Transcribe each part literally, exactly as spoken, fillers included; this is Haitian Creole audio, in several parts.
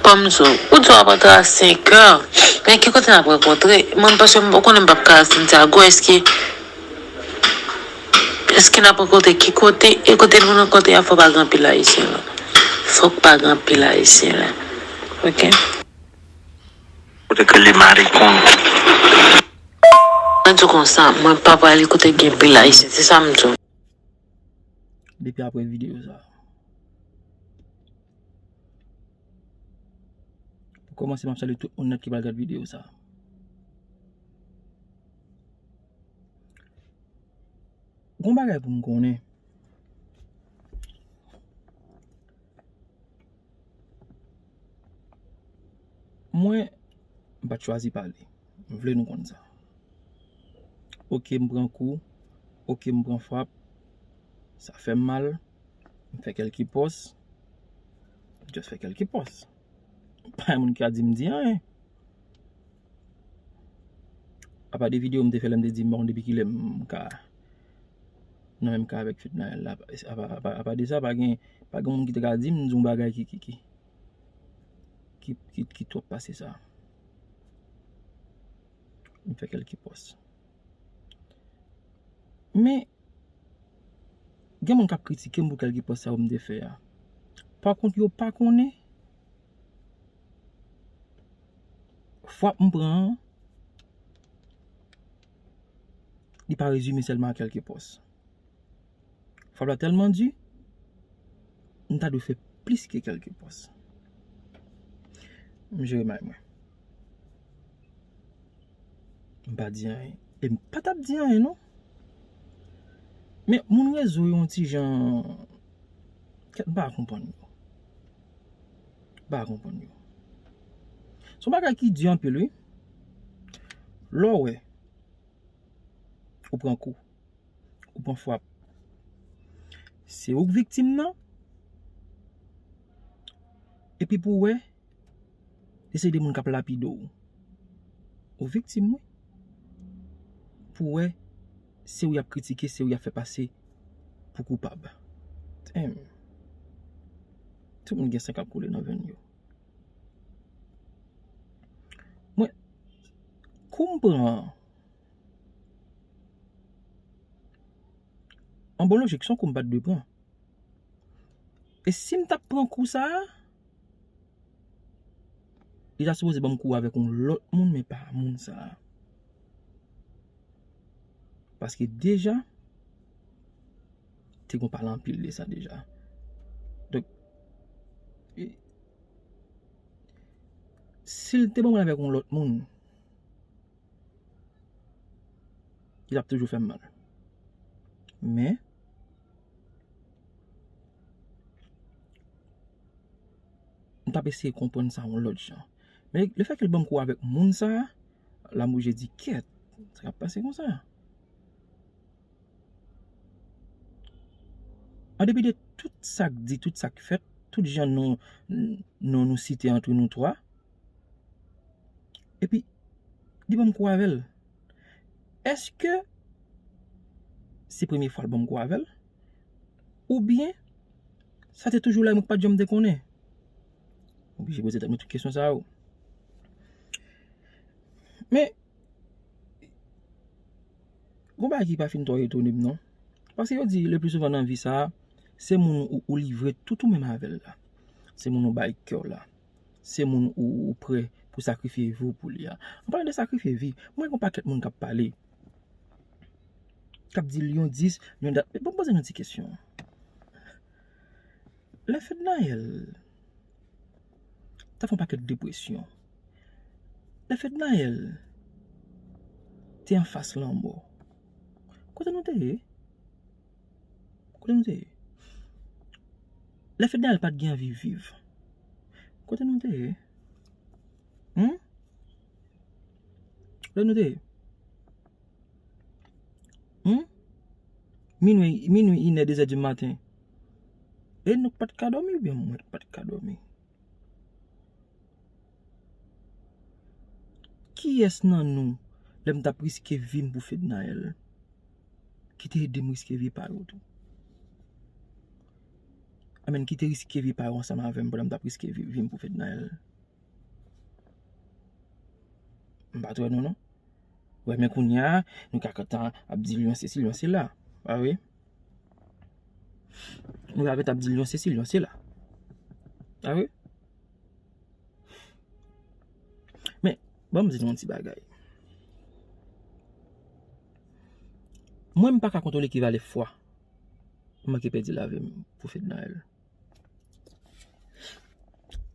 Kòm sou, ou di w ap antre a senk è. Men ki kote n ap rankontre? Mwen, paske m konnen m p ap ka al Santiago, èske, èske n ap rankontre ki kote? E kote nou rankontre a, fò pa gen anpil Ayisyen la. Fòk pa gen anpil Ayisyen la. Oke? Kote ke li marikon. Mwen di w konsa, mwen pa prale kote gen pil Ayisyen, se sa m di w. Depi apre videyo sa. Pou kòmanse, m ap salye tout moun nèt ki pral gad videyo sa. Gon bagay pou m konnen. Mwen, m pa t chwazi pale. M vle nou konn sa. Oke, m pran kou. Oke, m pran frap. Sa fè m mal. M fè kèlke pòs. M just fè kèlke pòs. Pa gen moun ki ka di m di anyen. Apa de videyo m te fè lè m te di m pa konn depi kilè m ka nan menm ka avèk Fednaelle la. Apa, apa, apa de sa, pa gen, pa gen moun ki te ka di m di yon bagay ki, ki, ki, ki, ki, ki twòp pase sa. M fè kèlke pòs. Men, gen moun k ap kritike m pou kèlke pòs sa yo m te fè a. Pa kont, yo pa konnen frap m pran an, li pa rezime sèlman a kèlke pòs. Frap la tèlman di, m ta dwe fè plis ke kèlke pòs. M jere may mwen. M pa di anyen. E m pa t ap di anyen, non. Men moun rezo yo yon ti jan, kèt, m pa konprann yo. M pa konprann yo. Se yon bagay ki di anpil, wi. Lè w wè, ou pran kou, ou pran frap. Se ou k viktim nan. Epi pou w wè, se de moun k ap lapide w. Ou viktim, wi. Pou w wè, se ou y ap kritike, se ou y ap fè pase pou koupab. Damn. Tout moun gen san k ap koule nan venn yo. Mwen, kou m pran an, an bon lojik, se yon kou m pa t dwe pran. E si m t ap pran kou sa a, li ta sipoze ban m kou avèk yon lòt moun, men pa moun sa a. Paske deja, te gon pale anpil de sa deja. Donk, e, si l te ban mwen avèk yon lòt moun, li t ap toujou fè m mal. Men, m t ap eseye konprann sa yon lòt jan. Men lefètke l ban m kou avèk moun sa a, la m oblije di, kèt, sa k ap pase konsa? An depi de tout sa k di, tout sa k fèt, tout jan non, non nou site antre nou twa, epi li ban m kou avè l. Èske se premye fwa l ban m kou avè l? Oubyen, sa te toujou la, mwen k pa t janm te konnen? Oblije poze tèt mwen tout kesyon sa yo. Men, gon bagay ki pa fin twò etone m, non. Paske yo di, le pli souvan nan vi sa a, se moun ou, ou livre tout ou menm avè l la. Se moun ou bay kè w la. Se moun ou, ou prè pou sakrifye vi w pou li a. An palan de sakrifye vi, mwen gen yon pakèt moun k ap pale, k ap di Lyon dis, Lyon dat. Bon, poze nou ti kesyon. Lè Fednaelle t ap fè yon pakèt depresyon, lè Fednaelle te anfas lanmò, kote nou te ye? Kote nou te ye? Lè Fednaelle pa t gen anvi viv, kote nou te ye? Hmm? Kote nou te ye? Hmm? Minwi, minwi, inè, dezè di maten. E nou k pa t ka dòmi oubyen mwen k pa t ka dòmi? Kiyès nan nou, lè m t ap riske vi m pou Fednaelle, ki te ede m riske vi pa yo tou? Amèn, ki te riske vi pa yo ansanm avè m pandan m t ap riske vi, vi m pou Fednaelle? M pa t wè nou non. Wè, men kounye a, nou ka kontan ap di l yon sesi, l yon sela. Pa vre? Nou ka kontan ap di l yon sesi, l yon sela. Pa vre? Men, ban m di nou yon ti bagay. Mwen, m pa ka kontwole ki valè fwa m manke pèdi lavi m pou Fednaelle.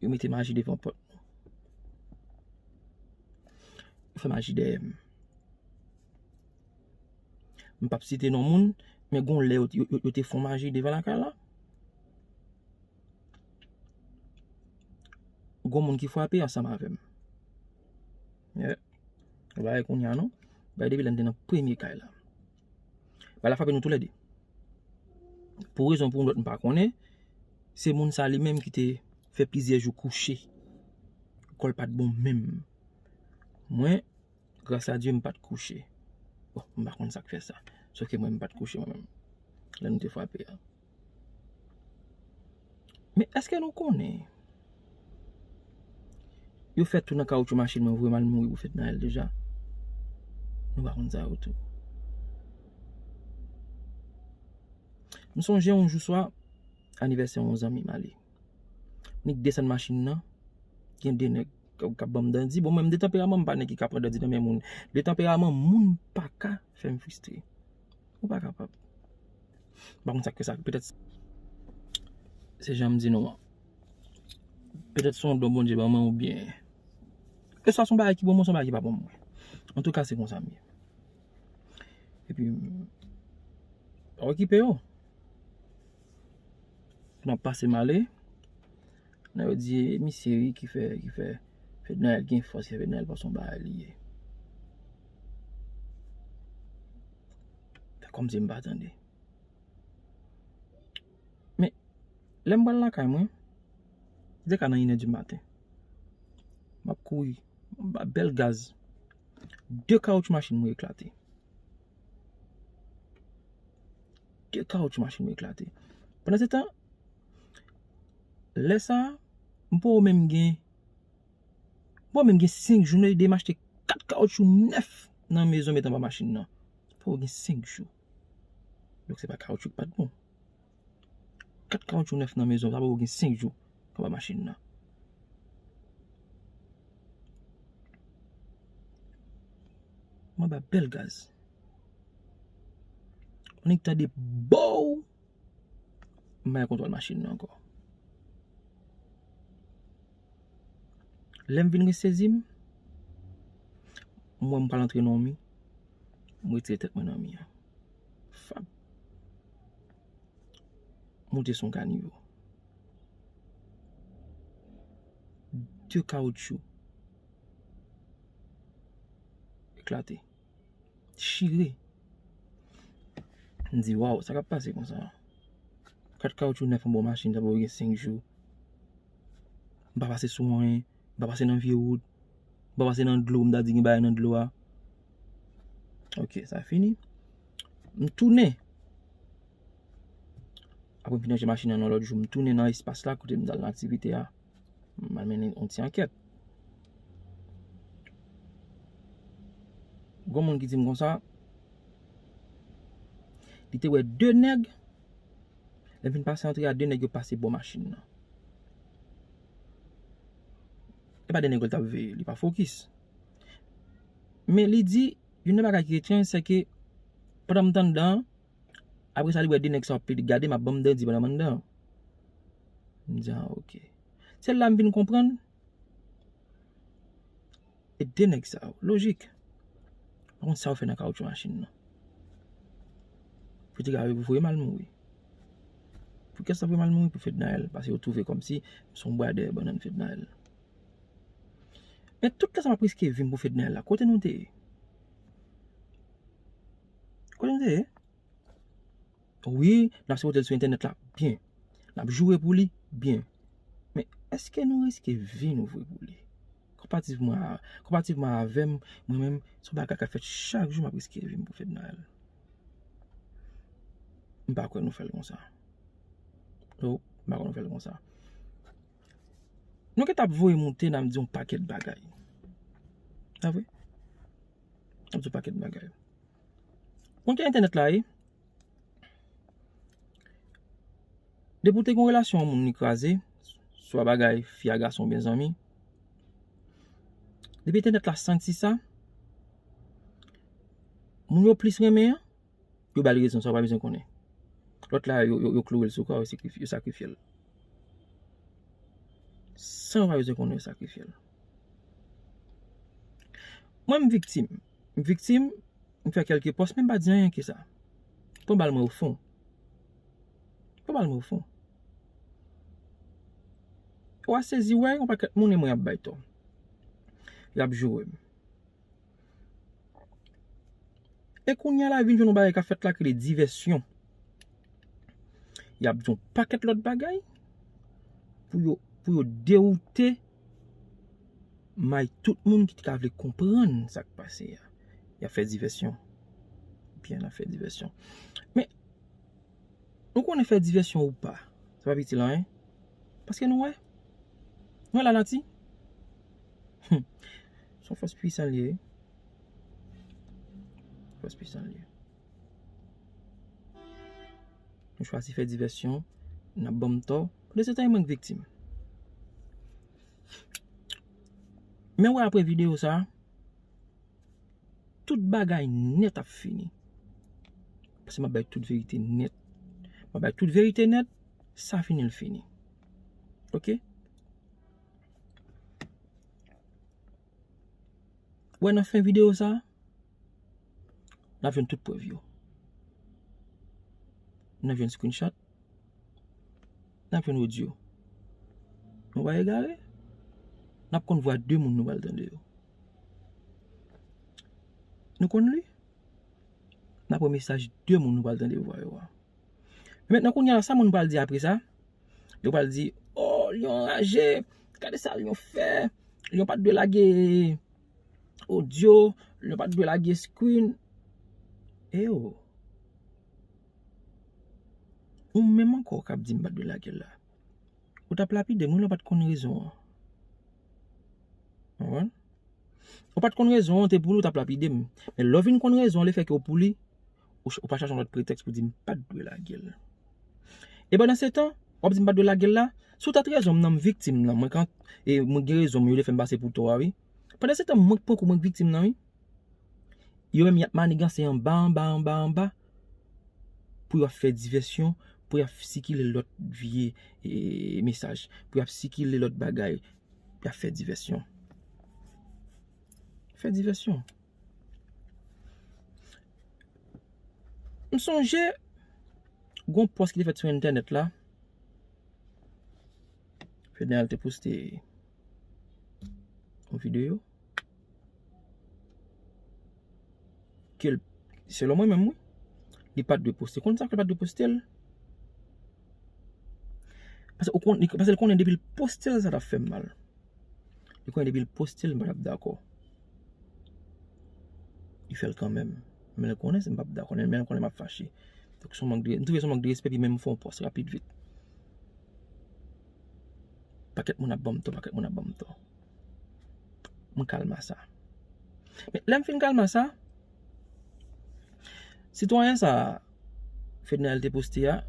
Yo mete maji devan pòt nou. Yo fè maji dèyè m. M p ap site non moun, men gon lè yo, yo, yo, yo te fon maji devan lakay la. Gon moun ki frape ansanm avè m. Yeah. Ou pa wè kounye a non. Bay depi lè n te nan premye kay la. Bagay la frape nou toulède. Pou rezon pou yon lòt m pa konnen, se moun sa li menm ki te fè plizyè jou kouche. Kò l pa t bon menm. Mwen, gras a Dye, m pa t kouche. Bon, m pa konn sa k fè sa. Sòf ke mwen, m pa t kouche mwen menm. Lè nou te frape a. Men èske nou konnen yo fè tou nan kawotchou machin mwen, voye m al mouri pou Fednaelle deja? Nou pa konn sa yo tou. M sonje yon jou swa, anivèsè yon zanmi m ale. Nik desann machin nan, gen de nèg k ap, k ap ban m dandi. Bon, mwen, m de tanperaman, m pa nèg ki ka pran dandi nan men moun. De tanperaman, moun pa ka fè m fristre. Ou pa kapab. M pa konn sa k fè sa. Petèt se jan m di nou an. Petèt se yon don Bondye ban mwen oubyen keswa se yon bagay ki bon mwen, se yon bagay ki pa bon mwen. Antouka, se konsa m ye. Epi, m pa okipe yo. M ap pase m ale. Nan yo di, e misye wi ki fè, ki fè Fednaelle gen fòs, ki fè Fednaelle panse yon bagay li ye. Fè kòmsi m pa tande. Men, lè m pral lakay mwen, se ka nan inè di maten. M ap kouri, m ap bèl gaz. De kawotchou machin mwen eklate. De kawotchou machin mwen eklate. Pandan se tan, lè sa a, m poko menm gen, m poko menm gen senk jou, nou ede m achte kat kawotchou nèf nan mezon met anba machin nan. M poko gen senk jou. Donk se pa kawotchou ki pa t bon. Kat kawotchou nèf nan mezon, sa poko gen senk jou anba machin nan. M anba bèl gaz. Annik tande bow! M pa gen kontwòl machin nan ankò. Lè m vin resezi m, m wè m pral antre nan yon mi, m retire tèt mwen nan mi an. Fap. Moute sou yon kanivo. De kawotchou eklate. Chire. M di, waw, sa k ap pase konsa? Kat kawotchou nèf anba yon machin, sa poko gen senk jou. M pa pase sou anyen, m pa pase nan vye wout, m pa pase nan dlo, m ta di gen bagay nan dlo a. Ok, sa fini. M tounen. Apre m fin ranje machin nan yon lòt jou, m tounen nan espas la kote m t al nan aktivite a. M al mennen yon ti ankèt. Gon moun ki di m konsa, li te wè de nèg, lè m fin pase antre a, de nèg yo pase bò machin nan. E pa de nèg yo l t ap veye, li pa fokis. Men li di, youn nan bagay ki etranj, se ke pandan m t anndan an, apre sa li wè de nèg sa yo ap plede gade m, ap ban m dandi pandan m anndan an. M di, a, ok. Se la m vin konprann, e de nèg sa yo, lojik. Pa konn sa yo fè nan kawotchou machin nan. Pou te ka voye m al mouri. Pou kès sa voye m al mouri? Pou Fednaelle, paske yo twouve kòmsi m se yon bwa dèyè bannann Fednaelle. Men tout tan sa m ap riske vi m pou Fednaelle la, kote nou te ye? Kote nou te ye? Wi, n ap sipote l sou entènèt la, byen. N ap joure pou li, byen. Men èske nou riske vi nou vre pou li? Konpativman a, konpativman avè m, mwen menm, se yon bagay k ap fèt chak jou, m ap riske vi m pou Fednaelle. M pa kwè nou fè l konsa. No, m pa kwè nou fè l konsa. Nou gentan ap voye moute, n ap di yon pakèt bagay. Pa vre? Ap di w pakèt bagay. Konn jan entènèt la ye? Depi w te gen yon relasyon yon moun li kraze, swa bagay fi a gason oubyen zanmi, depi entènèt la santi sa, moun yo plis renmen an, yo ba l rezon san w pa bezwen konnen. Lòt la, yo, yo, yo kloure l sou kò, yo sakrifye, yo sakrifye l. San w pa bezwen konnen, yo sakrifye l. Mwen, m viktim. M viktim, m fè kèlke pòs, men m pa di anyen ke sa. Pran bal mwen ofon. Pran bal mwen ofon. W a sezi wè, yon pakèt moun e mwen y ap bay tò. Y ap joure m. E kounye a la vin jwenn yon bagay k ap fèt la ki rele divèsyon. Y ap di yon pakèt lòt bagay pou yo, pou yo dewoute may tout moun ki t ka vle konprann sa k pase a. Y ap fè divèsyon. Byen, y ap fè divèsyon. Men, nou konnen fè divèsyon ou pa, sa p ap itil anyen. Paske nou wè. Nou wè lanati. Hmm. Se yon fòs pwisan li ye. Fòs pwisan li ye. Nou chwazi fè divèsyon, n ap ban m tò. Pandan se tan, e mwen k viktim. Men wè apre videyo sa, tout bagay nèt ap fini. Paske m ap bay tout verite nèt. M ap bay tout verite nèt, sa fini l fini. Oke? Wè nan fen videyo sa, n ap jwenn tout prèv yo. N ap jwenn screenshot. N ap jwenn odyo. Nou pa egare. N ap konn vwa de moun nou pral tande yo. Nou konn li. N ap wè mesaj de moun nou pral tande vwa yo a. Men mentnan kounye a la, sa moun pral di apre sa? Yo pral di, "Oh, li anraje. Gade sa li fè. Li pa t dwe lage odyo. Li pa t dwe lage screen." E yo. Ou menm ankò k ap di m pa t dwe lage l la. Ou t ap lapide m, wi, lè w pa t konn rezon an. Konprann? Ou pa t konn rezon an, te pou li, ou t ap lapide m. Men lè w vin konn rezon an, lefètke w pou li, ou, ch- ou pa chache yon lòt pretèks pou di m pa t dwe lage l. E pandan se tan, w ap di m pa t dwe lage l la, si w t at rezon m nan, m viktim nan, mwen kan, e mwen gen rezon m, yo te fè m pase pou tò a, wi. Pandan se tan, mwen k pran kou, mwen k viktim nan, wi. Yo menm y ap maniganse anba, anba, anba, anba. Pou y ap fè divèsyon, pou y ap sikile lòt vye e, mesaj, pou y ap sikile lòt bagay, pou y ap fè divèsyon. Fè divèsyon. M sonje, gon pòs ki te fèt sou entènèt la. Fednaelle te poste yon videyo ke l, selon mwen menm, wi, li pa t dwe poste. Konn sa k fè l pa t dwe poste l? Paske ou konn, li, paske l konnen depi l poste l, sa t ap fè m mal. Li konnen depi l poste l, m pa t ap dakò. Li fè l kanmenm. Men l konnen si m p ap dakò, men l konnen m ap fache. Donk, se yon mank de, m twouve se yon mank de respè, epi menm fè yon pòs rapid vit. Pakèt moun ap ban m tò, pakèt moun ap ban m tò. M kalma sa. Men lè m fin kalma sa, sitwayen sa, Fednaelle te poste a,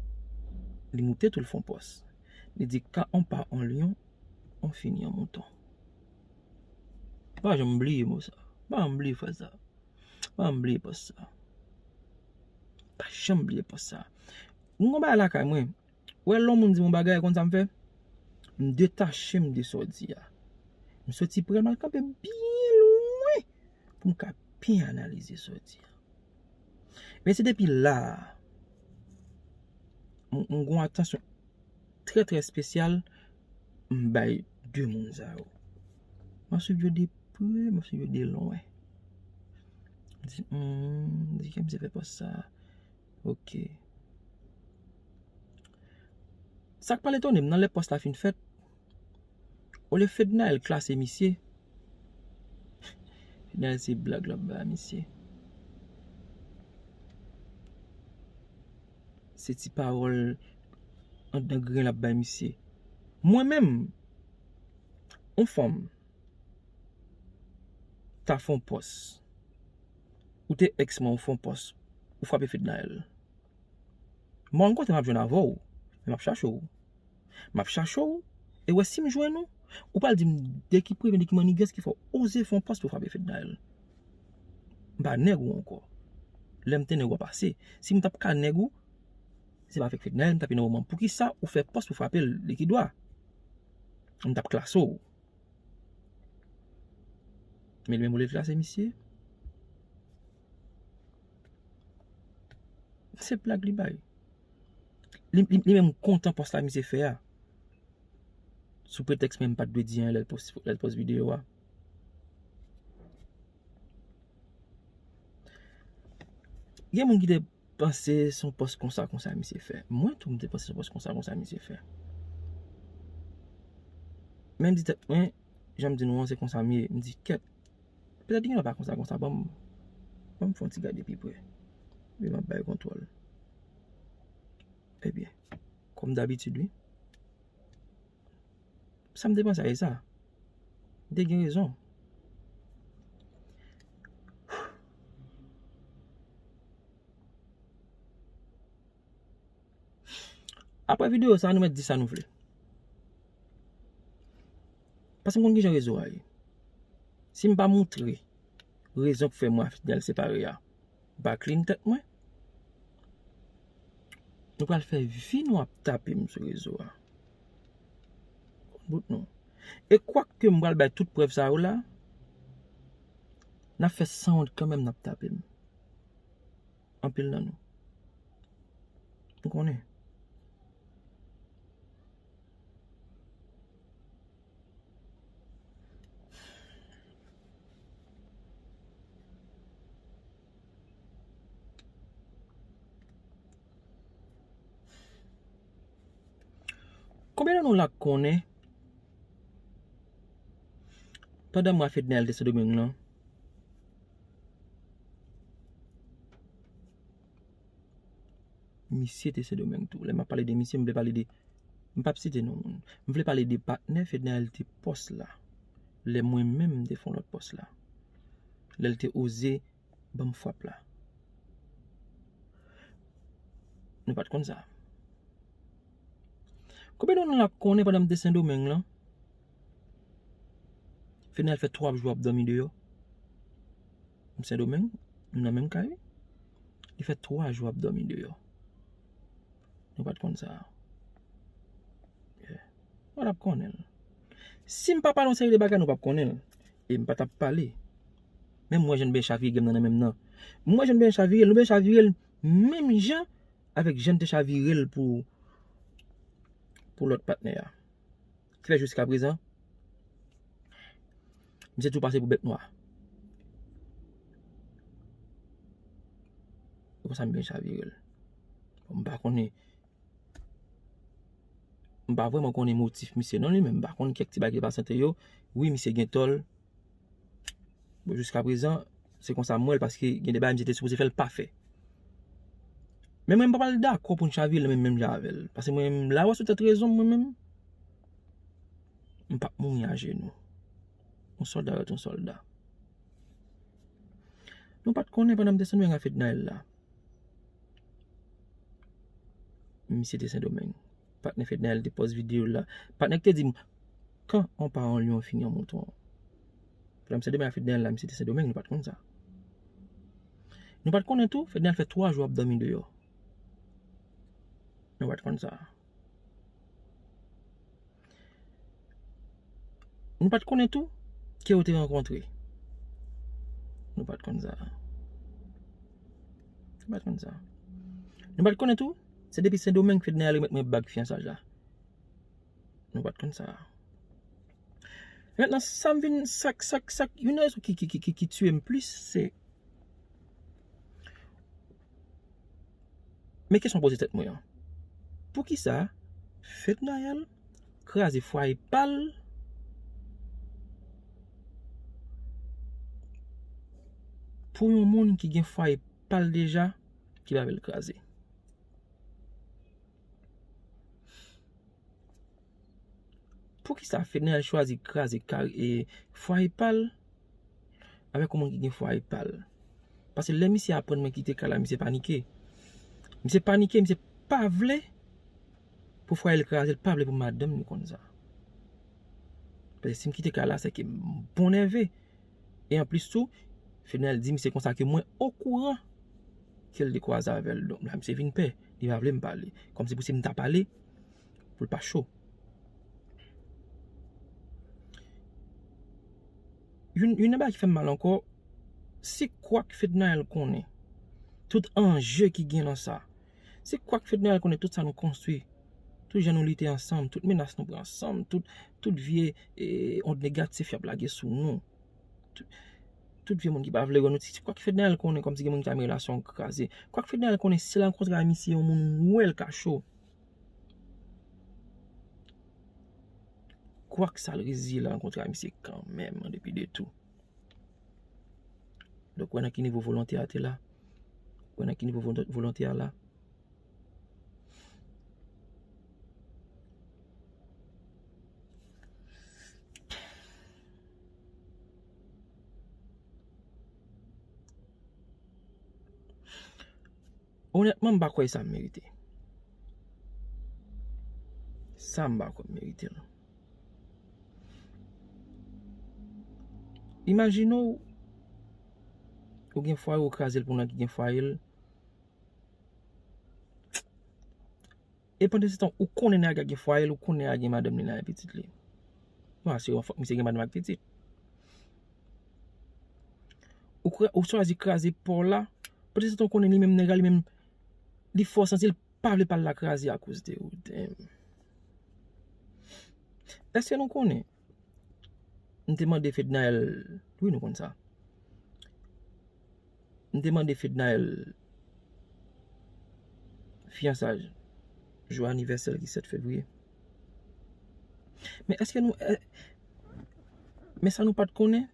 li moute tou l fè yon pòs. Li di, "Quand on part en lion, on finit en mouton." Pa janm bliye mo sa. Pa janm bliye fraz sa. Pa janm bliye pòs sa. Pa janm bliye pòs sa. Mwen gon bagay lakay mwen. Wè lè yon moun di m yon bagay, konn sa m fè? M detache m de sa w di a. M soti pre l, m al kanpe byen lwen pou m ka byen analize sa w di a. Men se depi la a, m, m gon atansyon trè, trè espesyal m bay de moun sa yo. M ap swiv yo de pre, m ap swiv yo de lwen. M di, hmm, di ke misye fè pòs sa. Oke. Sa k pral etone m nan lè pòs la fin fèt, olye Fednaelle klase misye, Fednaelle se blag l ap bay misye. Se ti pawòl anndan grenn l ap bay misye. Mwen menm, yon fanm ta fè yon pòs. Ou te ex mwen, ou fè yon pòs, ou frape Fednaelle. Mwen rankontre m ap jwenn avè w, men m ap chache w. M ap chache w, e wè si m jwenn ou, ou pral di m de ki premye, de ki mannigans ki fè w oze fè yon pòs pou w frape Fednaelle. M pa nèg ou ankò. Lè m te nèg ou a pase. Si m t ap ka nèg ou, se pa avèk Fednaelle m t ap ye nan moman. Poukisa ou fè pòs pou frape l de ki dwa? M t ap klase w. Men li menm olye l klase misye, se blag li bay. Li, li, li menm kontan pòs la misye fè a. Sou pretèks mwen m pa t dwe di anyen lè l pòs, lè l pòs videyo a. Gen moun ki te panse se yon pòs konsa, konsa misye fè. Mwen tou, m te panse se yon pòs konsa, konsa misye fè. Men m di tèt mwen, jan m di nou an, se konsa m ye. M di, kèt, petèt li gen dwa pa konsa, konsa. Ban m, ban m fè yon ti gade pi pre. Epi m ap bay kontwòl. Ebyen, kòm dabitid, wi. Sa m te panse a, e sa. M te gen rezon. Apre videyo sa, nou mèt di sa nou vle. Paske m konn kijan rezo a ye. Si m pa moutre rezon k fè mwen a Fednaelle separe a, m pa clean tèt mwen. Nou pral fè vi nou ap tape m sou rezo a. Bout nou. E kwak ke m pral bay tout prèv sa yo la, n ap fè sanwont kanmenm, n ap tape m. Anpil nan nou. M konnen. Konbyen nan nou la k konnen pandan mwen a Fednaelle te Sendomeng lan, misye te Sendomeng tou. Lè m ap pale de misye, m vle pale de, m p ap site non moun. M vle pale de patnè Fednaelle te pòs la. Lè mwen menm m te fè yon lòt pòs la. Lè l te oze ban m frap la. Nou pa t konn sa. Konbyen nan nou la konnen pandan m te Sendomeng lan, Fednaelle fè twa jou ap dòmi deyò? M Sendomeng, nou nan menm kay wi. Li fè twa jou ap dòmi deyò. Nou pa t konn sa. Yeah. Nou pa t ap konnen l. Si m pa pale yon seri de bagay, nou p ap konnen l. E m pa t ap pale. Men m wè jan n byen chavire m nan nan menm nan. M wè jan n byen chavire l, nou byen chavire l menm jan avèk jan n te chavire l pou, pou lòt patnè a. Ki fè jiskaprezan, misye tou pase pou bèt nwa. E konsa m byen chavire l. Bon, m pa konnen, m pa vrèman konnen motif misye non li menm. M pa konn kèk ti bagay ki pase ant yo. Wi, misye gen tò l. Bon, jiskaprezan, se konsa m wè l, paske gen de bagay misye te sipoze fè, l pa fè. Men mwen, m pa pral dakò pou n chavire l menm, menm jan avè l. Paske mwen, m la wè sou tèt rezon m, mwen menm. M p ap mouri ajenou. Yon sòlda rete yon sòlda. Nou pa t konnen pandan m te Sendomeng a Fednaelle la. Misye te Sendomeng. Patnè Fednaelle te pòs videyo la. Patnè ki te di m, quand on part en lion, on finit en mouton. Pandan m Sendomeng a Fednaelle la, misye te Sendomeng, nou pa t konn sa. Nou pa t konnen tou, Fednaelle fè twa jou ap dòmi deyò. Nou pa t konn sa. Nou pa t konnen tou ke yo te rankontre. Nou pa t konn sa. Nou pa t konn sa. Nou pa t konnen tou, se depi Sendomeng Fednaelle remèt mwen bag fiyansaj la. Nou pa t konn sa. Mentnan, sa m vin, sa k, sa k, sa k, youn nan rezon ki, ki, ki, ki, ki tiye m plis, se Men kesyon poze tèt mwen an, poukisa Fednaelle kraze fwaye pa l pou yon moun ki gen fwaye pa l deja ki pa vle l kraze? Poukisa Fednaelle chwazi kraze kari, e, fwaye pa l avèk yon moun ki gen fwaye pa l? Paske lè misye aprann mwen kite kay la, misye panike. Misye panike, misye pa vle pou fwaye l kraze, l pa vle pou madanm li konn sa. Paske si m kite kay la, se ke m bon nève. E anplis tou, Fednaelle di misye konsa ke mwen okouran ke l te kwaze avè l. Donk, la misye vin pè. Li pa vle m pale. Kòmsi pou si m ta pale, pou l pa cho. Youn, youn nan bagay ki fè m mal ankò, se kwak Fednaelle konnen. Tout anje ki gen nan sa. Se kwak Fednaelle konnen tout sa nou konstwi. Tout jan nou lite ansanm, tout menas nou pran ansanm, tout, tout vye, eh, ond negatif y ap lage sou nou. Tout, tout vye moun ki pa vle wè nou, se kwak Fednaelle konnen kòmsi gen moun ki ta renmen relasyon kraze. Kwak Fednaelle konnen si l rankontre a misye yon moun wè l ka cho. Kwak sa l reziye l rankontre a misye kanmenm, an depi de tou. Donk, wè nan ki nivo volonte a te la. Wè nan ki nivo volon-, volonte a la. Onètman, m pa kwè sa m merite. Sa m pa kwè m merite l. Imajine w, ou gen fwaye, ou kraze l pou nèg ki gen fwaye l. E pandan se tan, ou konnen nèg la gen fwaye l, ou konnen nèg la gen madanm li, nèg la gen pitit li. Bon, se yon fòk misye gen madanm ak pitit. Ou, kra- ou chwazi kraze pa w la, pandan se tan, ou konnen li menm, nèg la li menm, li fè w santi l pa vle pa l la kraze akoz de ou. Damn. Èske nou konnen? M te mande Fednaelle, wi, nou konn sa. M te mande Fednaelle fiyansaj, jou anivèsè l ki sèt fevriye. Men èske nou, è- men sa nou pa t konnen?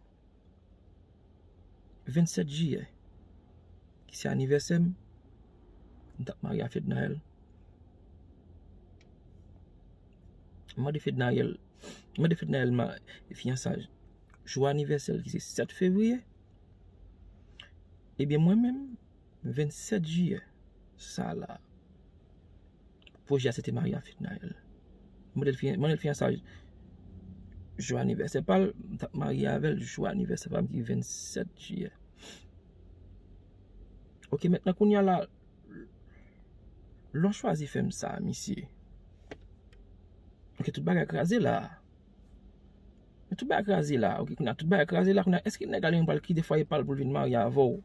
Vennsèt jiyè, ki se anivèsè m, m t ap marye a Fednaelle. M mande Fednaelle, m mande Fednaelle ma- fiyansaj jou anivèsè l ki se sèt fevriye. Ebyen, mwen menm, vennsèt jiyè, sa la, pwojè a se te marye a Fednaelle. M mande l fiyan- mande l fiyansaj jou anivèsè pa l, m t ap marye avè l jou anivèsè pa m ki vennsèt jiyè. Ok, mentnan kounye a la, lè w chwazi fè m sa, misye. Ok, tout bagay kraze la. Men tout bagay kraze la, ok, kounye a tout bagay kraze la, kounye a, èske nèg la li menm pral kite fwaye pa l pou l vin marye avè w?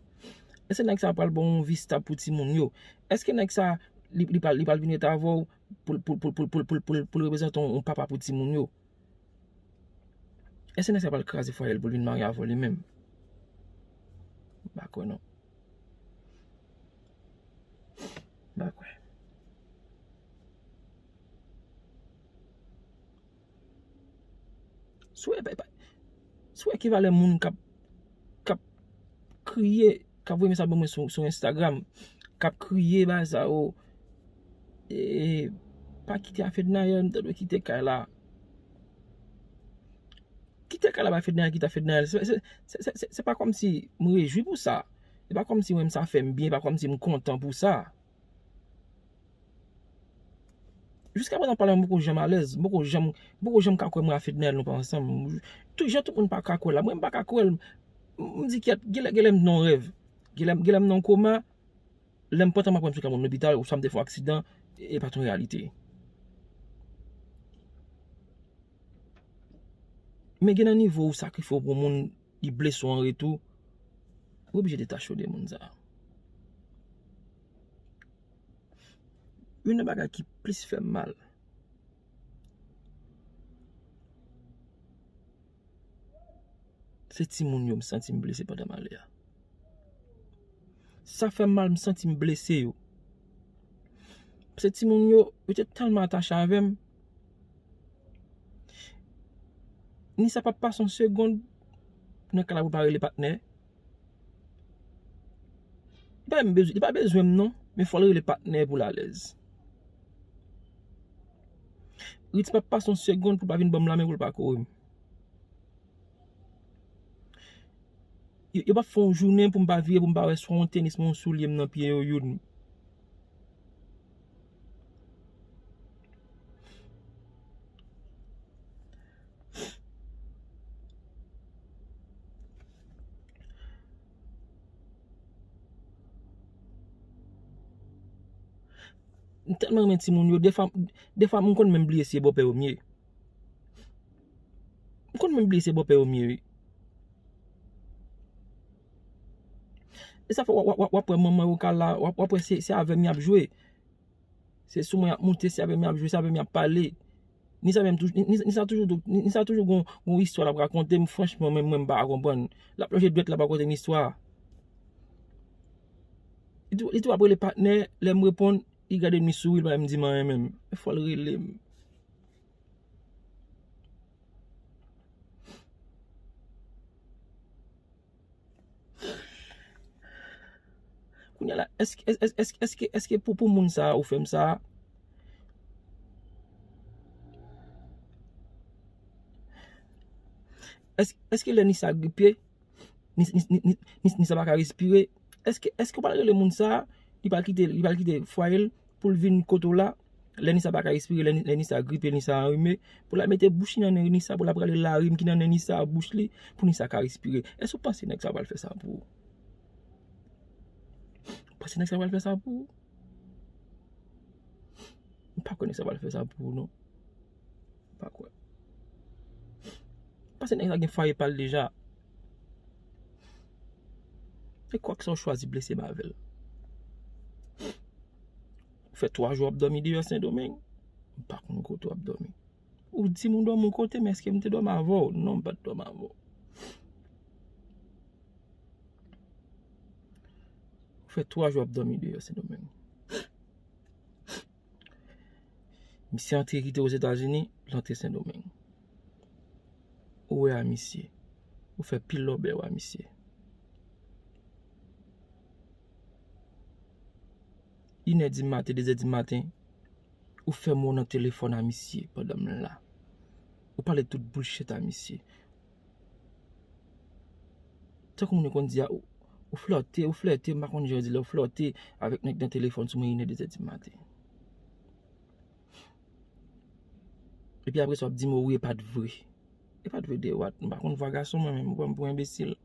Èske nèg sa pral ba w yon vi stab pou timoun yo? Èske nèg sa, li, li pral, li pral vin ret avè w pou, pou, pou l reprezante yon, yon papa pou timoun yo? Èske nèg sa pral kraze fwaye l pou l vin marye avè w li menm? M pa kwè non. M pa kwè. Si w wè, pa- pa- si w wè ki valè moun k ap, k ap kriye, k ap voye mesaj ban mwen sou, sou Instagram, k ap kriye bagay sa yo, e, pa kite a Fednaelle, m ta dwe kite kay la. Kite kay la ba Fednaelle, kite a Fednaelle. Se, se, se, se, se, se pa kòmsi m rejwi pou sa. Se pa kòmsi mwen, sa fè m byen, se pa kòmsi m kontan pou sa. Jiska prezan pale mwen, m poko janm alèz, m poko janm, m poko janm ka kwè mwen a Fednaelle nou pa ansanm. Tout jan tout moun pa ka kwè la, mwen m pa ka kwè l. M, m di kèt, genlè, genlè m nan yon rèv. Genlè, genlè m nan yon koma. Lè m pran tan m aprann sou ka moun lopital, oswa m te fè yon aksidan, e pa t yon reyalite. Men gen nan nivo ou sakrifye w pou moun, li blese w an retou, ou oblije detache w de moun sa. Youn nan bagay ki plis fè m mal, se timoun yo m santi m blese pandan malè a. Sa fè m mal, m santi m blese yo. Paske timoun yo, yo te tèlman atache avè m. Ni sa p ap pase yon segonn nan kay la pou l pa rele patnè. Li pa menm bezwen, li pa bezwen m non, men fò l rele patnè pou l alèz. Ritz p ap pase yon segonn pou l pa vin ban m lamen pou l pa kore m. Yo, yo p ap fè yon jounen pou m pa vire, pou m pa wè swa yon tenis, yon soulye m nan pye yo youn. M tèlman renmen timoun yo, defwa, defwa m konn menm bliye si e bòpè yo m ye. M konn menm bliye se bòpè yo m ye, wi. E sa fè w ap, w ap, w ap wè manman yo ka la, w ap, w ap wè se, se avè m y ap jwe. Se sou mwen y ap moute, se avè m y ap jwe, se avè m y ap pale. Ni sa menm toujou, ni, ni sa toujou, ni, ni sa toujou gon, gon istwa l ap rakonte m, franchman, menm mwen m pa ka konprann. L ap lonje dwèt, l ap rakonte m istwa. Li tou, li tou ap rele patnè, lè m reponn, li gade m, li souri, li pa menm di m anyen menm. E fò l rele m. Kounye a la, èske, èske, èske, èske, èske pou, pou moun sa a ou fè m sa a? Èske, èske lè Nisa gripe, Nis-, Nis-, Nis-, Nis-, Nis-, Nisa pa ka respire? Èske, èske w pral rele moun sa a, li pral kite, li pral kite fwaye l pou l vin kote w la? Lè Nisa pa ka respire, lè Ni-, lè Nisa gripe, Nisa anrime, pou l al mete bouch li nan nen Nisa, pou l al rale larim ki nan nen Nisa a bouch li, pou Nisa ka respire. Èske w panse nèg sa pral fè sa pou ou? Ou panse nèg sa pral fè sa pou ou? M pa kwè nèg sa pral fè sa pou ou, non. M pa kwè. Paske nèg sa gen fwaye pa l deja. E kwak sa w chwazi blese m avè l. Ou fè twa jou w ap dòmi deyò Sendomeng. M pa konn kote w ap dòmi. Ou di m ou dòmi yon kote, men èske m te dòmi avè w? Non, m pa t dòmi avè w. Ou fè twa jou w ap dòmi deyò Sendomeng. Misye antre kite Ozetazini, l antre Sendomeng. Ou wè a misye. Ou fè pil lòbèy a misye. Inè di maten, dezè di maten, ou fè mo nan telefòn a misye pandan m la. Ou pale tout bullshit a misye. Tankou moun yo konn di a, ou, ou flòte, ou flète, m pa konn jan yo di lè ou flòte avèk nèg nan telefòn sou mwen inè, dezè di maten. Epi apre sa w ap di m, o wi, e pa t vre. E pa t vre de what? M pa konn vwa gason mwen menm, ou pran m pou enbesil.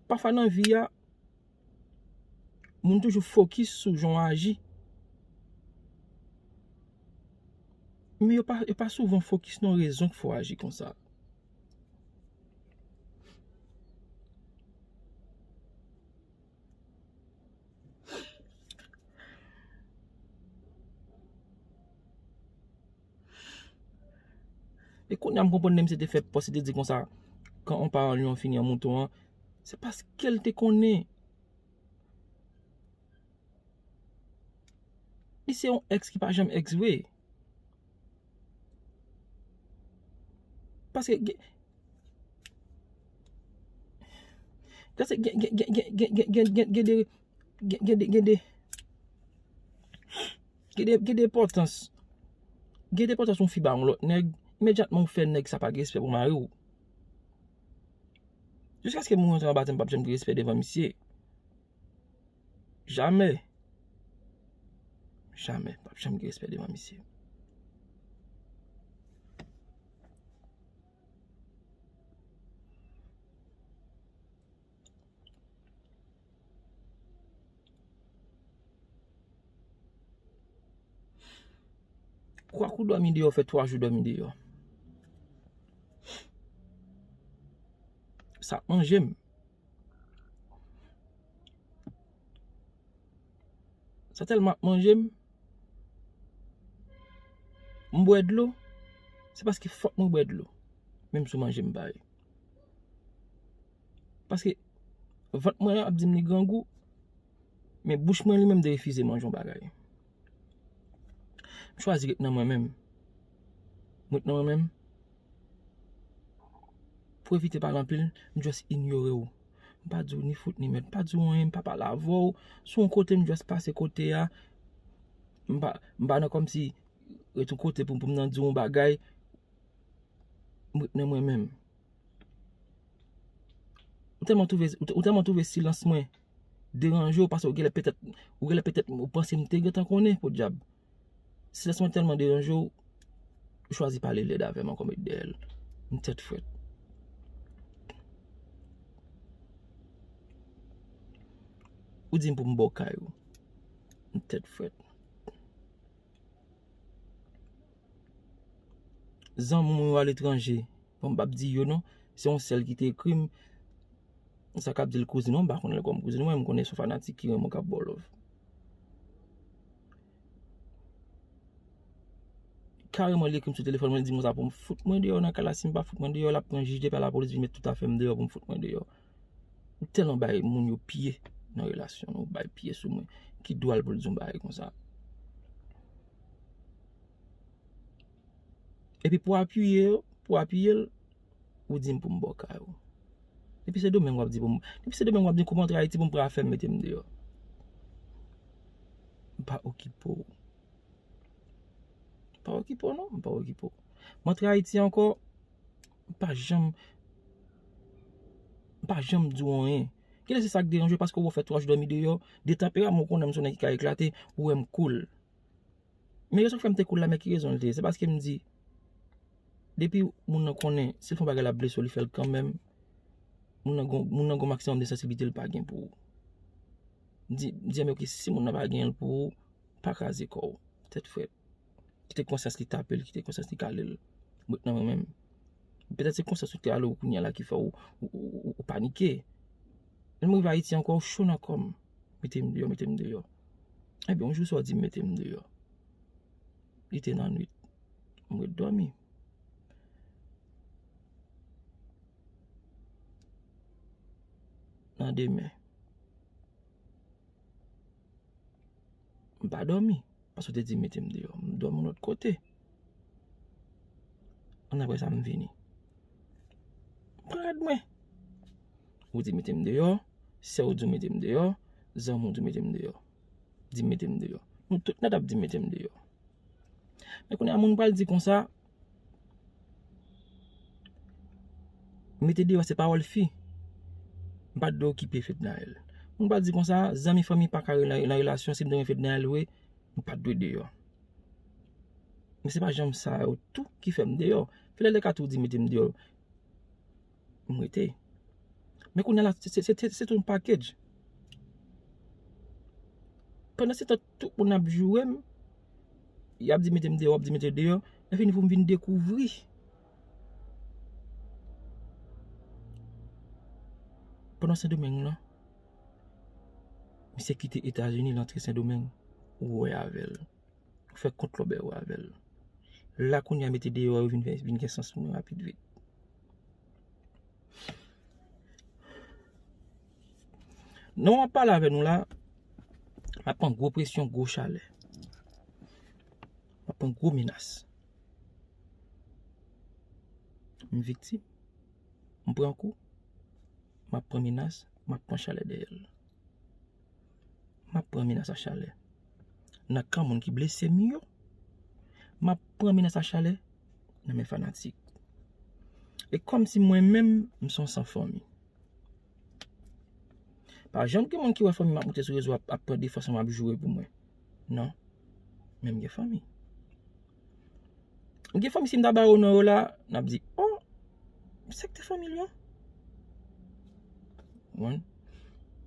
Pafwa nan vi a, moun toujou fokis sou jan w aji. Men yo pa, yo pa souvan fokis nan rezon k fè w aji konsa. E kounye a m konprann lè misye te fè pòs, li te di konsa, quand on parle en lion finit en mouton an, se paske l te konnen. Li se yon èks ki pa janm èks vre. Paske gen, paske gen, gen, gen, gen, gen, gen, gen, gen, gen de, gen, gen de, gen de, gen de, gen de enpòtans. Gen de enpòtans yon fi ba yon lòt nèg, imedyatman ou fè nèg sa pa gen respè pou mari w. Jiskaske moun rantre anba tè m p ap janm gen respè devan misye. Jamè. Jamè. P ap janm gen respè devan misye. Kwak ou dòmi deyò, fè twa jou dòmi deyò. Sa ap manje m. Sa tèlman ap manje m. M bwè dlo. Se paske fòk mwen bwè dlo. Menm si w manje m pa ye. Paske vant mwen ap di m li grangou, men bouch mwen li menm te refize manje yon bagay. M chwazi ret nan mwen menm. M ret nan mwen menm. Pou evite pale anpil, m just inyore w. M pa di w ni fout ni mèd, m pa di w anyen, m pa pale avè w. Si w yon kote, m just pase kote a. M pa, m pa nan kòmsi ret yon kote pou, pou m nan di yon bagay, m ret nan mwen menm. Ou tèlman twouve, ou, ou tèlman twouve silans mwen deranje w, paske ou genlè petèt, ou genlè petèt ou panse m te gentan konnen, podyab. Silans mwen tèlman deranje w, ou chwazi pale lèd avè m ankò, met dèyè l. M tèt frèt. Ou di m pou m ba w kay ou. M tèt frèt. Zanmi mwen yo aletranje. Bon, m p ap di yo non. Se yon sèl ki te ekri m. Sa k ap di l kouzin, non, m pa konnen l kòm kouzin mwen, m konnen se yon fanatik ki renmen w k ap ba w love. Kareman, li ekri m sou telefòn mwen, li di m konsa pou m fout mwen deyò nan kay la. Si m pa fout mwen deyò, l ap pran jij depi a lapolis vin met tout afè m deyò pou m fout mwen deyò. Ou tèlman bay moun yo pye nan relasyon nou, bay pye sou mwen. Ki dwa l pou l di yon bagay konsa? Epi pou apiye, pou apiye l, ou di m pou m ba w kay ou. Depi Sendomeng w ap di pou m, depi Sendomeng w ap di m pou m antre Ayiti pou m pran afè m mete m deyò. M pa okipe w. M pa okipe w non, m pa okipe w. M antre Ayiti ankò, m pa janm, m pa janm di w anyen. Genlè se sa k deranje w paske w fè twa jou dòmi deyò, de tanperaman w konnen m se yon nèg ki ka eklate, ou wè m cool. Men rezon k fè m te cool la, men ki rezon l te ye? Se paske m di, depi moun nan konnen, si l fè yon bagay l ap blese w, li fè l kanmenm. Moun nan gon, moun nan gon maksimòm de sansiblite l pa gen pou ou. M di, m di, men oke, si moun nan pa gen l pou ou, pa kraze kò w. Tèt frèt. Kite konsyans li tape l, kite konsyans li kale l. M ret nan mwen menm. Petèt se konsyans ou te ale w kounye a la ki fè w, ou, ou, ou, ou panike. Lè m rive Ayiti ankò, w cho nan kò m. Mete m deyò, mete m deyò. Ebyen, yon jou sa w di m mete m deyò. Li te nan nwit. M ret dòmi. Nan demen. M pa dòmi. Paske w te di mete m deyò. M dòmi yon lòt kote. Ann apre sa, m vini. M pran rad mwen. Ou di mete m deyò. Sè w di w mete m deyò. Zanmi w di w mete m deyò. Di m mete m deyò. Nou tout nèt ap di mete m deyò. Men kounye a, moun pral di konsa, mete deyò se pawòl fi. M pa t dwe okipe Fednaelle. Moun pral di konsa, zanmi fanmi pa ka rele nan, nan relasyon, si m te renmen Fednaelle vre, m pa t dwe deyò. Men se pa janm sa yo tou ki fè m deyò. Fednaelle ka tou di mete m deyò. M rete. Men kounye a la, se, se, se, se tout yon package. Pandan se tan, tout moun ap joure m, y ap di mete m deyò, ap di mete deyò. Lè fini pou m vin dekouvri. Pandan Sendomeng lan, misye kite Etazini, l antre Sendomeng, ou wè avè l. Ou fè kont lòbèy ou avè l. La kounye a mete deyò yo vin fè, vin gen sans pou mwen rapid vit. Nan w ap pale avè nou la, m ap pran gwo presyon, gwo chalè. M ap pran gwo menas. M viktim. M pran kou. M ap pran menas. M ap pran chalè dèyè l. M ap pran menas a chalè nan kan moun ki blese m yo. M ap pran menas a chalè nan men fanatik. E kòmsi mwen menm, m se yon san fanmi. Pa janm gen moun ki wè fanmi m ap moute sou rezo ap, ap pran defans mwen, ap joure pou mwen. Non. Men m gen fanmi. Gen fanmi, si m ta ba yo non yo la, n ap di, oh, sa k te fanmi l yo? Konprann?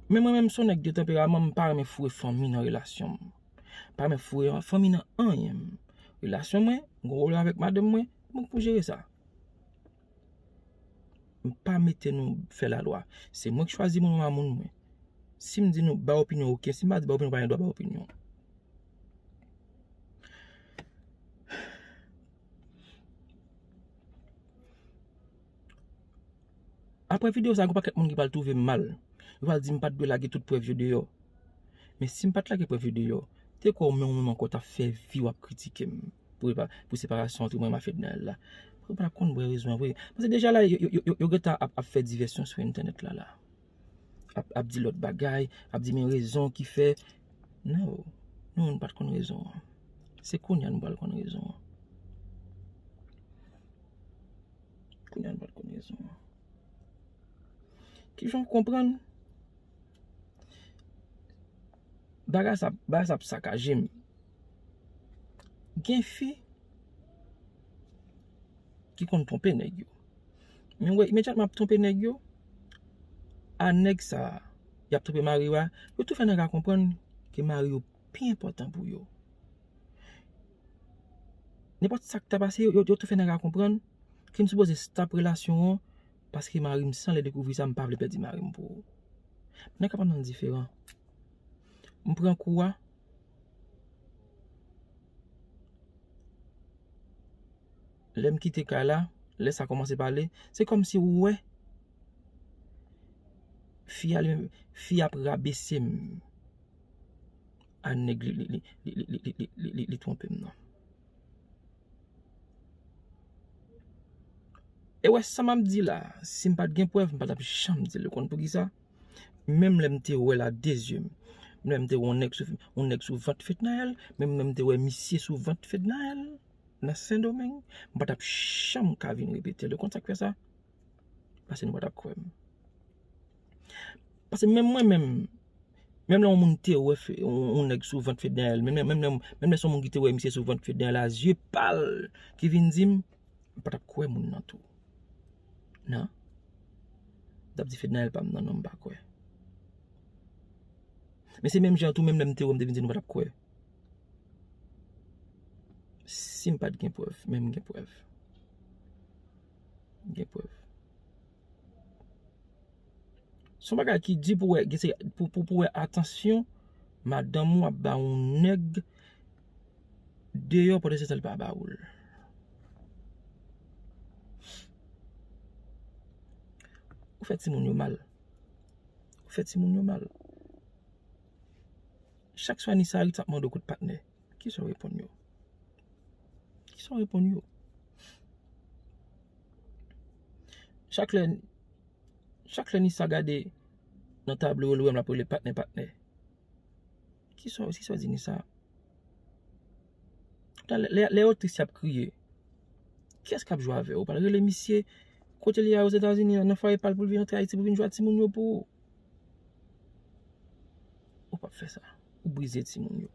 Men mwen menm, m se yon nèg de tanperaman, m pa renmen foure fanmi nan relasyon m. M pa renmen foure fanmi nan anyen m. Relasyon mwen, m gon pwoblèm avèk madanm mwen, mwen pou jere sa. M pa mete nou fè lalwa. Se mwen k chwazi moun mwen a moun mwen. Si m di nou bay opinyon, oke. Si m pa di bay opinyon, pa gen dwa bay opinyon. Apre videyo sa, gen pakèt moun ki pral twouve m mal. Yo pral di m pa t dwe lage tout prèv yo deyò. Men si m pa t lage prèv yo deyò, te kwè w menm, ou menm ankò t ap fè vi w ap kritike m pou, pou separasyon ant mwen ak Fednaelle la. Ou pa t ap konn vrè rezon an vre. Paske deja la, yo, yo, yo, yo gentan ap, ap fè divèsyon sou entènèt la, la. Ap, ap di lòt bagay, ap di men rezon ki fè. No. Nou menm nou pa t konn rezon an. Se kounye a nou pral konn rezon an. Kounye a nou pa t konn rezon an. Kijan w konprann? Bagay sa, bagay sa ap sakaje m. Gen fi ki konn twonpe nèg yo. Men w wè, imedyatman ap twonpe nèg yo, a nèg sa a, y ap twonpe mari yo a, yo tou fè nèg la konprann ke mari yo pi enpòtan pou yo. Nenpòt sa k ta pase, yo, yo, yo tou fè nèg la konprann ke m sipoze stop relasyon an, paske mari m, si l dekouvri sa, m pa vle pèdi mari m pou ou. Nèg ap antann diferan. M pran kou a. Lè m kite kay la, lè sa kòmanse pale, se kòmsi ou wè fi a li menm, fi a ap rabese m a nèg li, li, li twonpe m nan. E wè sa m ap di la, si m pa t gen prèv, m pa t ap janm di l. Ou konn poukisa? Menm lè m te wè l a de zye m, menm lè m te wè yon nèg sou, yon nèg sou vant Fednaelle, menm lè m te wè misye sou vant Fednaelle nan Sendomeng, m pa t ap janm ka vin repete l. Ou konn sa k fè sa? Paske nou pa t ap kwè m. Paske menm mwen menm, menm lè yon moun te wè fe, yon, yon nèg sou vant Fednaelle, menm, menm, menm, menm lè se yon moun ki te wè misye sou vant Fednaelle a zye pa l ki vin di m, m pa t ap kwè moun nan tou. Non. M t ap di Fednaelle pa m nan, non, m pa kwè. Men se menm jan tou, menm lè m te wè, m te vin di nou pa t ap kwè. Si m pa t gen prèv, men m gen prèv. M gen prèv. Se yon bagay ki di pou wè, gen se, pou, pou, pou wè atansyon madanm ou ap ba yon nèg deyò pandan se tan li pa ba ou l. Ou fè timoun yo mal. Ou fè timoun yo mal. Chak swa Nisa Ritz ap mande w kout patnè. Kisa w reponn yo? Kisa w reponn yo? Chak lè, chak lè Nisa gade nan tablo yo, li wè m l ap rele patnè, patnè. Kisa, kisa w di Nisa? Lè, lè, lè yo tris, y ap kriye. Kiyès k ap jwe avè w? Ou pral rele misye kote li ye a Ozetazini an, nan fwaye pa l, pou l vin antre Ayiti, pou l vin jwe ak timoun yo pou ou? Ou p ap fè sa. Ou brize timoun yo.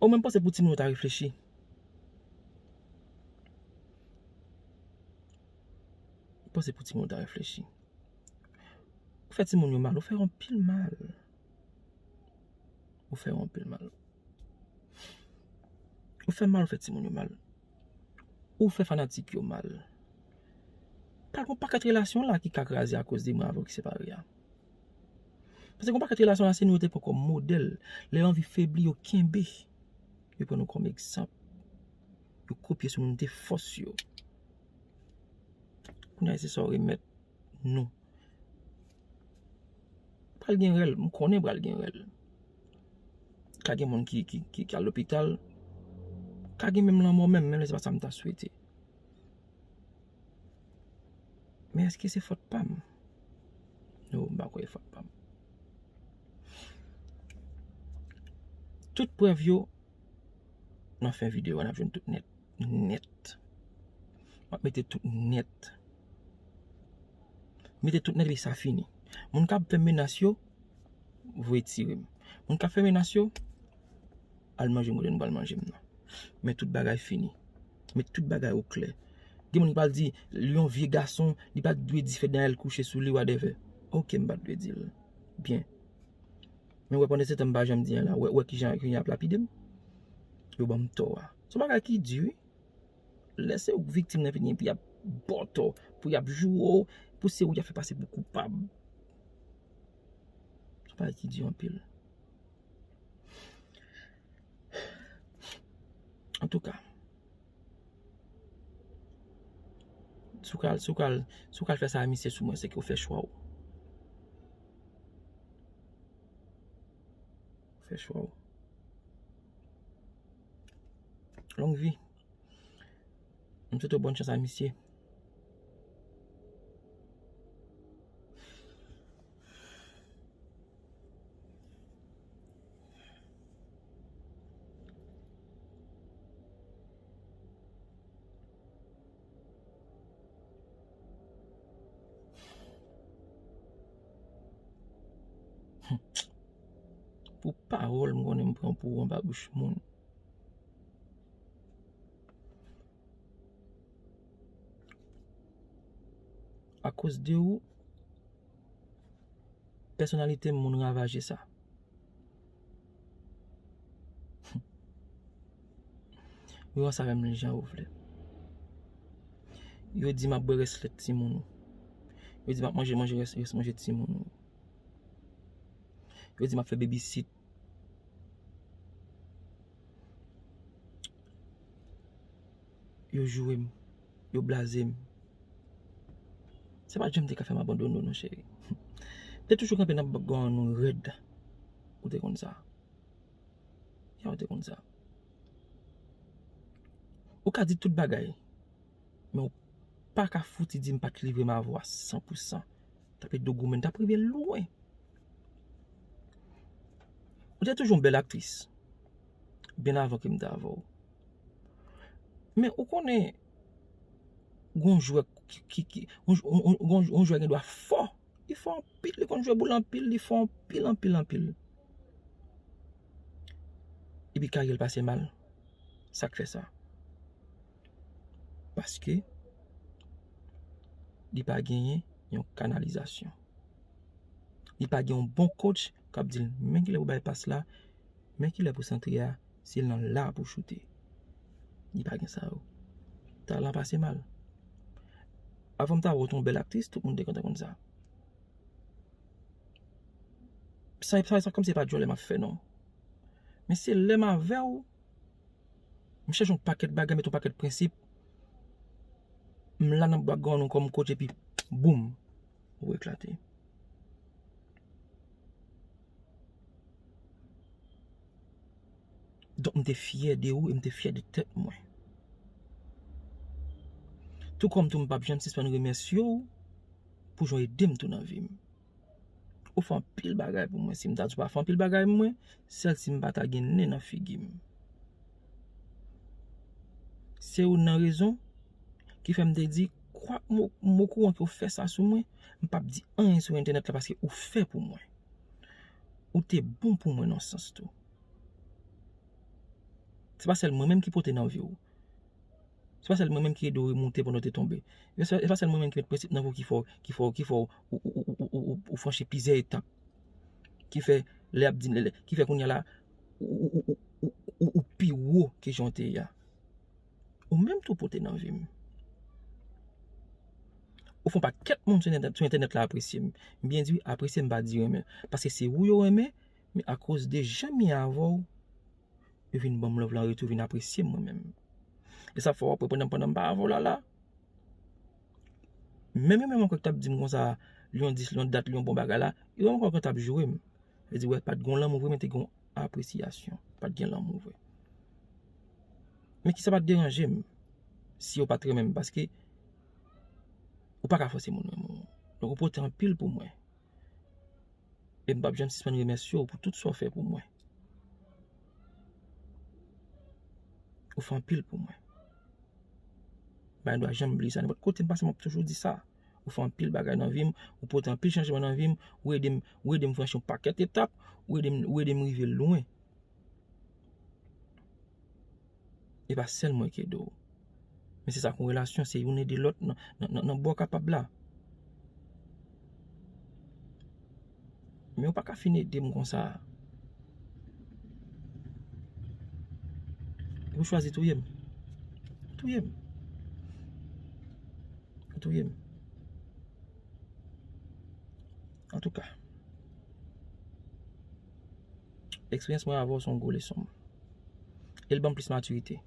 Ou menm panse pou timoun yo ta reflechi. Ou panse pou timoun yo ta reflechi. Ou fè timoun yo mal, ou fè anpil mal. Ou fè yo anpil mal. Ou fè mal, ou fè timoun yo mal. Ou fè fanatik yo mal. Pral gon pakèt relasyon la ki ka kraze akoz de mwen avè w ki separe a. Paske gon pakèt relasyon la, se nou yo te pran kòm modèl. Lè yo anvi febli, yo kenbe. Yo pran nou kòm egzanp. Yo kopye sou nou, nou te fòs yo. Kounye a, se sa w remèt nou. Pral gen rèl, m konnen pral gen rèl. Ka gen moun ki, ki, ki, ki al lopital. Ka gen menm lanmò menm, menm lè se pa sa m ta swete. Men èske se fòt pa m? No, m pa kwè e fòt pa m. Tout prèv yo, nan fen videyo a, n ap jwenn tout nèt. Nèt. M ap mete tout nèt. Mete tout nèt epi sa fini. Moun k ap fè menas yo, voye tire m. Moun k ap fè menas yo, al manje m kote nou pral manje m nan. Men tout bagay fini. Met tout bagay oklè. Gen moun ki pral di, li yon vye gason, li pa t dwe di Fednaelle kouche sou li, whatever. Oke, m pa t dwe di l. Byen. Men wè, pandan se tan m pa janm di anyen la, wè, wè kijan, kijan y ap lapide m. Yo ban m tò a. Se yon bagay ki di, wi. Lè se ou k viktim nan vini, epi y ap ba w tò, pou y ap joure w, pou se ou y ap fè pase pou koupab. Se yon bagay ki di anpil. Antouka, si w ka al, si w ka al, si w ka al fè sa a misye sou mwen, se ke w fè chwa w. Ou fè chwa w. Long vi. M swete w bòn chans a misye. Pou pawòl m konnen m pran pou ou anba bouch moun. Akoz de ou, pèsonalite m moun ravaje sa. Yo sa avè m jan ou vle. Yo di m ap bwè rès lèt timoun ou. Yo di m ap manje manje rès, rès manje timoun ou. Yo di m ap fè babysit. Yo joure m. Yo blaze m. Se pa t janm te ka fè m abandone w non, cheri. M te toujou kanpe nan bògò an nou rèd. Ou te konn sa. Ya, ou te konn sa. Ou ka di tout bagay, men ou pa ka fouti di m pa t livre m avè w a san pou san. T ap ede w goumen, t ap rive lwen. Ou te toujou yon bèl aktris, byen avan ke m te avè w. Men ou konnen, gon jwè ki, ki, ki, yon, yon, yon, yon jwè gen dwa fò. Li fò anpil, li konn jwe boul anpil, li fò anpil, anpil, anpil. Epi karyè l pase mal. Sa k fè sa? Paske li pa genyen yon kanalizasyon. Li pa gen yon bon coach k ap di l, men kilè pou bay pas la, men kilè pou santre a, se nan la pou choute. Li pa gen sa yo. Talan pase mal. Avan m ta wè w te yon bèl aktris, tout moun te kontan konn sa. Sa, sa, sa kòmsi se pa djòlè m ap fè non. Men se lè m avè w, m chanje yon pakèt bagay, met yon pakèt prensip. M la nan bògò an nou kòm coach epi boum, ou eklate. Donk m te fyè de ou e m te fyè de tèt mwen. Tou kòm tou m p ap janm sispann remèsye w pou jan w ede m tou nan vi m. Ou fè anpil bagay pou mwen. Si m ta di w pa fè anpil bagay pou mwen, sèl si m pa ta gen nen nan figi m. Se youn nan rezon ki fè m te di, kwak m o- m okouran ke w fè sa sou mwen, m p ap di anyen sou entènèt la paske ou fè pou mwen. Ou te bon pou mwen nan sans tou. Se pa sèl mwen menm ki pote nan vi w. Se pa sèl mwen menm ki ede w remonte pandan w te tonbe. E se, e pa sèl mwen menm ki met prensip nan vi w ki fè w, ki fè w, ki fè w, ou, ou, ou, ou, ou, ou, ou franchi plizyè etap. Ki fè, lè y ap di, lè, lè, ki fè kounye a la, ou, ou, ou, ou, ou, ou pi wo ke jan w te ye a. Ou menm tou pote nan vi m. Ou fè yon pakèt moun sou entènèt, sou entènèt la apresye m. M byen di wi, apresye m pa di renmen. Paske se ou yo renmen, men akoz de jan m ye avè w, yo vin ban m love la an retou, vin apresye m mwen menm. E sa fè w ap wè pandan, pandan m pa avè w la, la, menm yo menm ankò ki t ap di m konsa, Lion dis, Lion dat, Lion bon bagay la, yo menm ankò t ap joure m. Yo di, wè, pa t gen lanmou vre, men te gen apresyasyon. Pa t gen lanmou vre. Men ki sa pa t deranje m si yo pa t renmen m, paske ou pa ka fòse moun renmen w. Donk, ou pote anpil pou mwen. E m p ap janm sispann remèsye w pou tout sa w fè pou mwen. Ou fè anpil pou mwen. M pa gen dwa janm bliye sa. Nenpòt kote m pase, m ap toujou di sa. Ou fè anpil bagay nan vi m, ou pote anpil chanjman nan vi m, ou ede m, ou ede m franchi yon pakèt etap, ou ede m, ou ede m rive lwen. E pa sèl mwen ki ede w. Men se sa k yon relasyon, se youn ede lòt nan, nan, nan, nan bò kapab la. Men ou pa ka fin ede m konsa. Ou chwazi touye m. Touye m. Ou touye m. Antouka, eksperyans mwen avè w se yon gwo leson. E l ban m plis matirite.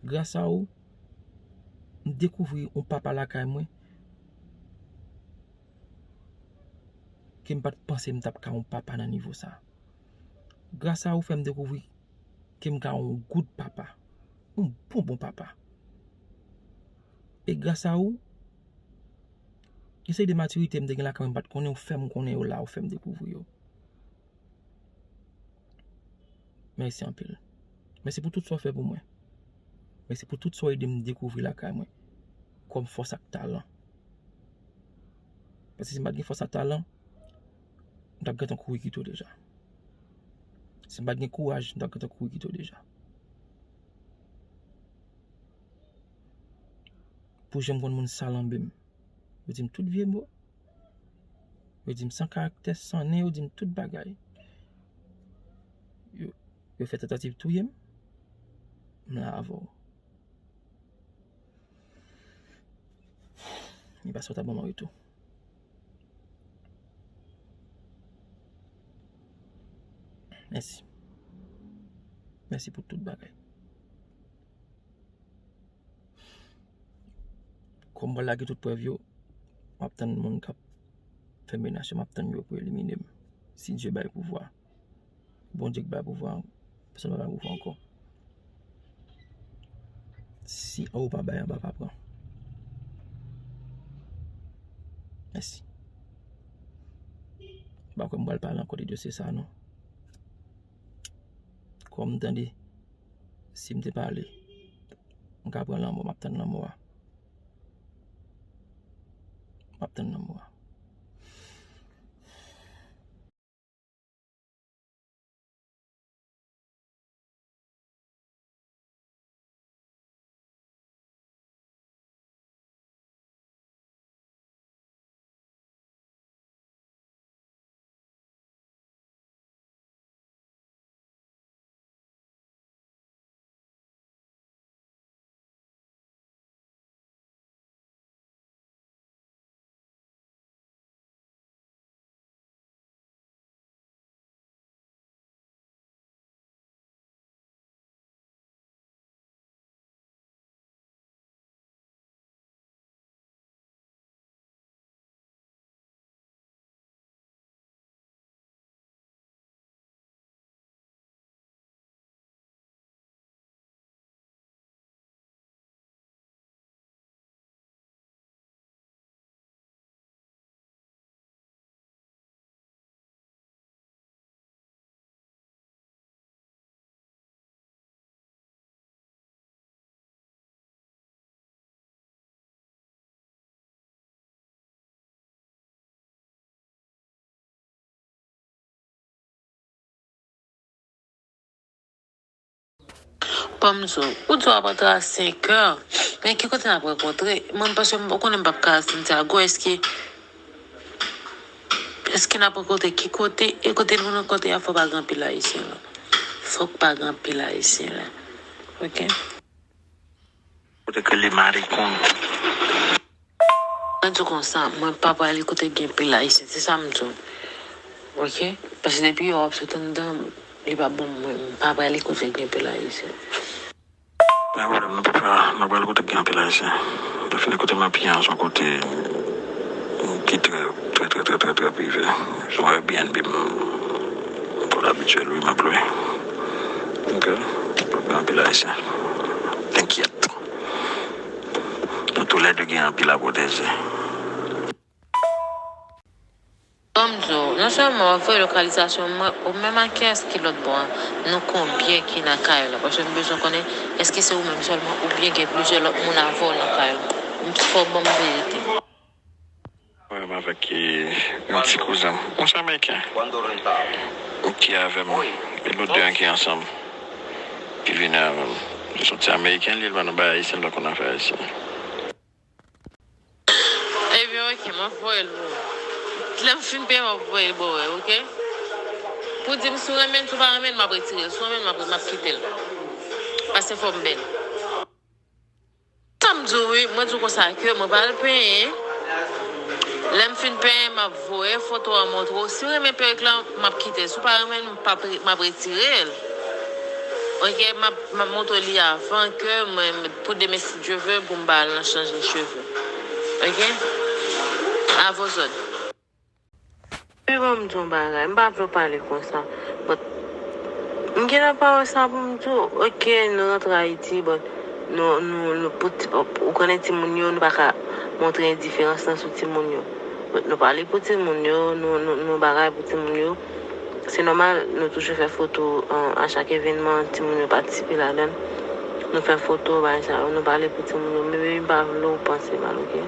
Gras a ou, m dekouvri yon papa lakay mwen ke m pa t panse m t ap ka yon papa nan nivo sa. Gras a ou fè m dekouvri ke m ka yon goud papa. Yon bon bon papa. E gras a ou, yon seri de matirite m te gen lakay mwen m pa t konnen, ou fè m konnen yo la, ou fè m dekouvri yo. Mèsi anpil. Mèsi pou tout sa w fè pou mwen. Mèsi pou tout sa w ede m dekouvri lakay mwen kòm fòs ak talan. Paske si m pa t gen fòs ak talan, m t ap gentan kouri kite w deja. Si m pa t gen kouraj, m t ap gentan kouri kite w deja. Pou jan m konn moun salanbe m. Yo di m tout vye mo. Yo di m san karaktè, san nen, yo di m tout bagay. Yo, yo fè tantativ touye m. M la avè w. Li pa sot ap ban m an retou. Mèsi. Mèsi pou tout bagay. Kòm m pral lage tout prèv yo, m ap tann moun k ap fè menas yo, m ap tann yo pou elimine m. Si Dye bay pouvwa. Bondye k bay pouvwa, pèsonn pa bay pouvwa ankò. Si anwo pa bay, anba pa pran. Mèsi. M pa kwè m pral pale ankò de dosye sa a, non. Kòm m tande, si m te pale, m ka pran lanmò, m ap tann lanmò a. M ap tann lanmò a. Ban m di w, ou di w ap antre a senk è, men ki kote n ap rankontre? Mwen, paske m, ou konnen m p ap ka Santiago, èske, èske n ap rankontre ki kote? E kote nou rankontre a, fò pa gen anpil Ayisyen la. Fòk pa gen anpil Ayisyen la. Oke? Kote ke li marikon. Mwen di w konsa, mwen pa prale kote gen pil Ayisyen, se sa m di w. Oke? Paske depi yo ap sot anndan, li pa bon, mwen, m pa prale kote gen pil Ayisyen. Pa pwoblèm, non, papa, mwen prale kote gen pil Ayisyen. Paske kote m ap ye an, se yon kote ki trè, trè, trè, trè, trè, trè prive. Se yon Airbnb, m, m konn abitye lwe, m ap lwe. Oke? Pa gen anpil Ayisyen. Enkyèt. Nou toulède gen anpil a pwoteje. Ban m di w, non sèlman w ap voye lokalizasyon mwen, ou menm ak kiyès ki lòt bò a? Nou konbyen ki nan kay la? Paske m bezwen konnen, èske se ou menm sèlman oubyen gen plizyè lòt moun avè w nan kay la? Fò w ban m verite. Mwen menm avèk, e, yon ti kouzen m. Yon ti Ameriken ki avè m. E nou de an ki ansanm. Ki vini avè m. Se yon ti Ameriken, li, li pa nan bagay ayisyen, li pa konn afè ayisyen. Ebyen, oke, m ap voye l pou ou. Lè m fin peye, m ap voye l ba w, oke? Pou di m si w renmen l, si w pa renmen l, m ap retire l. Si w renmen l, m ap, m ap kite l. Paske fò m bèl. Sa m di w wi, mwen di w konsa ke mwen pral penyen. Lè m fin penyen, m ap voye foto an montre w. Si w renmen perik lan, m ap kite l. Si w pa renmen l, m p ap re-, m ap retire l. Oke, m ap, m ap montre li avan ke mwen, pou demen, si Dye ve, pou m ba al nan chanje cheve. Oke? A vos òd. Wi, ban m di yon bagay. M pa vle w pale konsa. But, m gentan pa wè sa pou m di w. Oke, nou rantre Ayiti, but nou, nou, nou, pou ti, ou konnen timoun yo, nou pa ka montre endiferans lan sou timoun yo. But nou pale pou timoun yo, nou, nou, nou bagay pou timoun yo. Se nòmal, nou toujou fè foto, an, a chak evènman, timoun yo patisipe ladan l. Nou fè foto, bagay sa yo, nou pale pou timoun yo. Men, men m pa vle w panse mal, oke?